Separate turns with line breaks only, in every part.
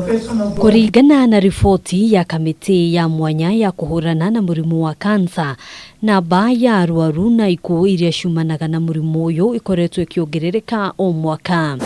Kũringana na riboti ya kamĩtĩ ya mwanya ya kũhũrana na mũrimũ wa kansa, namba ya arwaru na ikuũ iria ciumanaga na mũrimũ ũyũ ĩkoretwo ĩkĩongerereka o mwaka.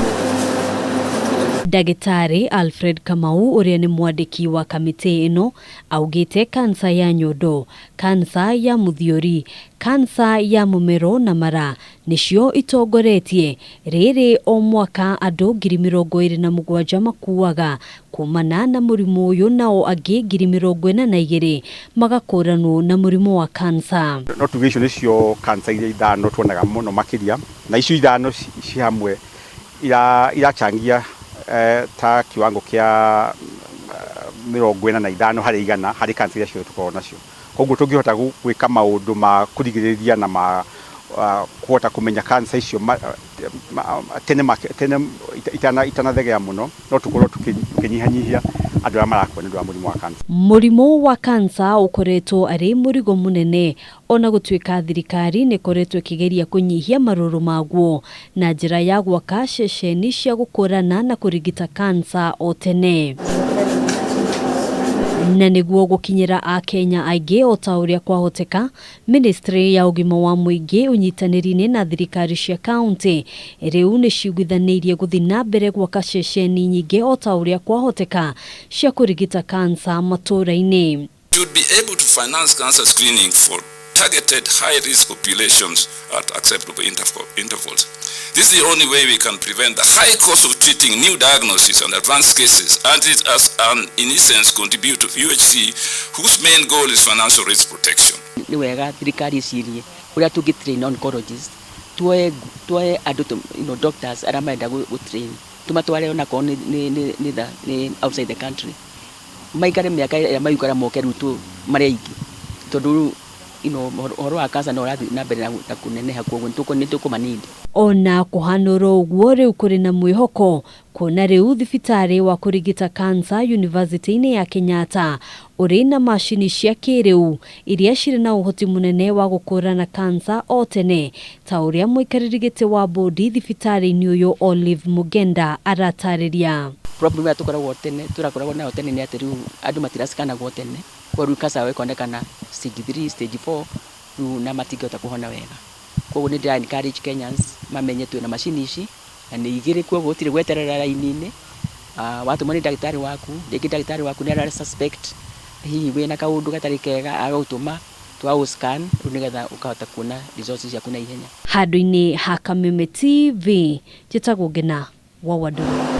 Ndagĩtarĩ Alfred Kamau ũrĩa nĩ mwandĩki wa kamĩtĩ ĩno augĩte kansa ya nyondo, kansa ya mũthiori, kansa ya mũmero na mara nĩcio itongoretie. Rĩrĩ o mwaka andũ 27,000 makuaga kumana na mũrimũ ũyũ, nao angĩ 42,000 magakũranwo na mũrimũ wa kansa.
No tuge icio nĩcio kansa iria ithano tuonaga mũno makĩria, na icio ithano ci hamwe irachangia ta kiwango kĩa 45% harĩ kansa iria ciothe tũkoragwo nacio. Koguo tũngĩhota gwĩka maũndũ ma kũrigĩrĩria na ma kũhota kũmenya kansa icio tene tene itanathegea mũno, no tũkorwo tũkĩnyihanyihia andũ arĩa marakua nĩ ũndũ wa mũrimũ wa kansa.
Mũrimũ wa kansa ũkoretwo arĩ mũrigo mũnene, ona gũtuĩka thirikari nĩ ĩkoretwo ĩkĩgeria kũnyihia marũrũ maguo na njĩra ya gwaka ceceni cia gũkũrana na kũrigita kansa o tene. Na nĩguo gũkinyĩra akenya aingĩ o ta ũrĩa kwahoteka, Ministry ya ũgima wa mũingĩ ũnyitanĩri-inĩ na thirikari cia kaunti rĩu nĩ ciguithanĩirie gũthiĩ na mbere gwaka ceceni nyingĩ o ta ũrĩa kwahoteka cia kũrigita kansa matũũra-inĩ.
Should be able to finance cancer screening for targeted high-risk populations at acceptable intervals. This is the only way we can prevent the high cost of treating new diagnoses and advanced cases, and it as an, in essence, contribute to UHC, whose main goal is financial risk protection.
Nĩ wega thirikari ĩcirie ũrĩa tũngĩ train oncologist, tuoe andũ doctors arĩa marenda gũ train, tũmatware onakorwo nĩ outside the country, maikare mĩaka ĩrĩa maikara, moke rĩu tu marĩ aingĩ, tondũ rĩu ũhoro wa cancer no ũrathiĩ na mbere na kũneneha, koguo nĩ tũkũma need.
Ona kũhanũra ũguo, rĩu kũrĩ na mwĩhoko kuona rĩu thibitarĩ wa kũrigita kansa yunivasĩtĩ-inĩ ya Kenyatta ũrĩ na macini cia kĩrĩu iria cirĩ na ũhoti mũnene wa gũkũrana kansa o tene, ta ũrĩa mũikarĩri gĩtĩ wa bodi thibitarĩ-inĩ ũyũ Olive Mugenda aratarĩria.
Problem ĩrĩa tũkoragwo tene tũrakoragwo nayo tene nĩ atĩ rĩu andũ matiracikanago tene, koguo rĩu cancer ĩkonekana stage 3, stage 4 rĩu, na matingĩhota kũhona wega. Koguo nĩ ndĩra encourage Kenyans mamenye twĩna macini ici na nĩ igĩrĩ, koguo gũtirĩ gweterera raini-inĩ. Watũmwo nĩ ndagĩtarĩ waku, rĩngĩ ndagĩtarĩ waku nĩ ara suspect hihi wĩna kaũndũ gatarĩ kega, agagũtũma twa scan rĩu nĩgetha ũkahota kuona results ciaku na ihenya.
Handũ-inĩ ha Kameme TV, njĩtagwo Ngina wa Wandũrũ.